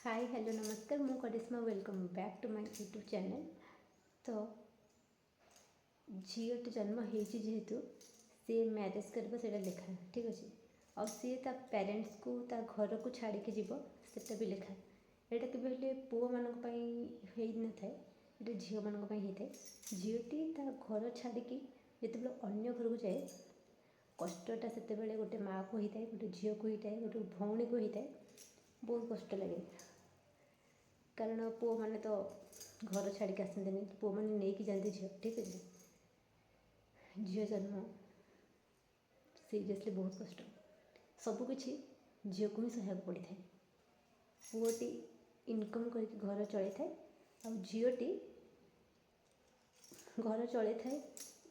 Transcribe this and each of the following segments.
High, hello, ନମସ୍କାର। ମୁଁ Karisma. Welcome back to my YouTube channel. ତ ଝିଅଟି ଜନ୍ମ ହେଇଛି ଯେହେତୁ, ସିଏ ମ୍ୟାରେଜ୍ କରିବ, ସେଇଟା ଲେଖା, ଠିକ୍ ଅଛି। ଆଉ ସିଏ ତା ପ୍ୟାରେଣ୍ଟସ୍କୁ, ତା ଘରକୁ ଛାଡ଼ିକି ଯିବ, ସେଇଟା ବି ଲେଖା। ଏଇଟା କେବେ ହେଲେ ପୁଅମାନଙ୍କ ପାଇଁ ହେଇନଥାଏ, ଏଇଟା ଝିଅମାନଙ୍କ ପାଇଁ ହେଇଥାଏ। ଝିଅଟି ତା ଘର ଛାଡ଼ିକି ଯେତେବେଳେ ଅନ୍ୟ ଘରକୁ ଯାଏ, କଷ୍ଟଟା ସେତେବେଳେ ଗୋଟେ ମାଆକୁ ହେଇଥାଏ, ଗୋଟେ ଝିଅକୁ ହେଇଥାଏ, ଗୋଟେ ଭଉଣୀକୁ ହେଇଥାଏ। ବହୁତ କଷ୍ଟ ଲାଗେ, କାରଣ ପୁଅମାନେ ତ ଘର ଛାଡ଼ିକି ଆସନ୍ତିନି, ପୁଅମାନେ ନେଇକି ଯାଆନ୍ତି ଝିଅ, ଠିକ୍ ଅଛି। ଝିଅ ଜନ୍ମ ସିରିୟସଲି ବହୁତ କଷ୍ଟ। ସବୁକିଛି ଝିଅକୁ ହିଁ ସହିବାକୁ ପଡ଼ିଥାଏ। ପୁଅଟି ଇନକମ୍ କରିକି ଘର ଚଳାଇଥାଏ ଆଉ ଝିଅଟି ଘର ଚଳାଇଥାଏ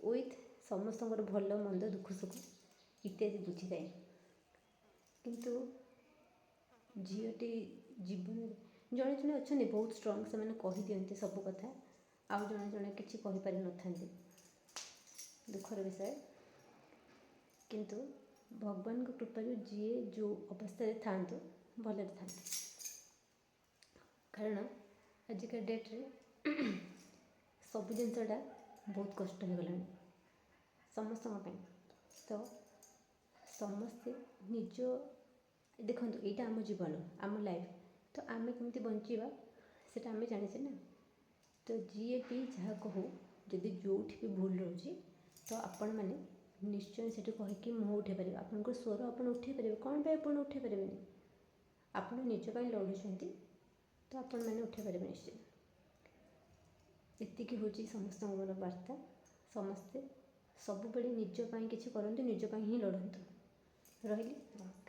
ୱିଥ୍ ସମସ୍ତଙ୍କର ଭଲ ମନ୍ଦ, ଦୁଃଖ ସୁଖ ଇତ୍ୟାଦି ବୁଝିଥାଏ। କିନ୍ତୁ ଝିଅଟି ଜୀବନରେ, ଜଣେ ଜଣେ ଅଛନ୍ତି ବହୁତ ଷ୍ଟ୍ରଙ୍ଗ, ସେମାନେ କହିଦିଅନ୍ତି ସବୁ କଥା, ଆଉ ଜଣେ ଜଣେ କିଛି କହିପାରିନଥାନ୍ତି, ଦୁଃଖର ବିଷୟ। କିନ୍ତୁ ଭଗବାନଙ୍କ କୃପାରୁ ଯିଏ ଯେଉଁ ଅବସ୍ଥାରେ ଥାଆନ୍ତୁ, ଭଲରେ ଥାଆନ୍ତୁ, କାରଣ ଆଜିକା ଡେଟ୍ରେ ସବୁ ଜିନିଷଟା ବହୁତ କଷ୍ଟ ହେଇଗଲାଣି ସମସ୍ତଙ୍କ ପାଇଁ। ତ ସମସ୍ତେ ନିଜ ଦେଖନ୍ତୁ, ଏଇଟା ଆମ ଜୀବନ, ଆମ ଲାଇଫ୍। ତ ଆମେ କେମିତି ବଞ୍ଚିବା, ସେଇଟା ଆମେ ଜାଣିଛେ ନା। ତ ଯିଏ ବି ଯାହା କହୁ, ଯଦି ଯେଉଁଠି ବି ଭୁଲ ରହୁଛି, ତ ଆପଣମାନେ ନିଶ୍ଚୟ ସେଠି କହିକି ମୁହଁ ଉଠାଇ ପାରିବେ। ଆପଣଙ୍କ ସ୍ୱର ଆପଣ ଉଠାଇ ପାରିବେ। କ'ଣ ପାଇଁ ଆପଣ ଉଠାଇ ପାରିବେନି? ଆପଣ ନିଜ ପାଇଁ ଲଢ଼ୁଛନ୍ତି, ତ ଆପଣମାନେ ଉଠାଇ ପାରିବେ ନିଶ୍ଚୟ। ଏତିକି ହେଉଛି ସମସ୍ତଙ୍କର ବାର୍ତ୍ତା। ସମସ୍ତେ ସବୁବେଳେ ନିଜ ପାଇଁ କିଛି କରନ୍ତୁ, ନିଜ ପାଇଁ ହିଁ ଲଢ଼ନ୍ତୁ। ରହିଲି, ନମସ୍କାର।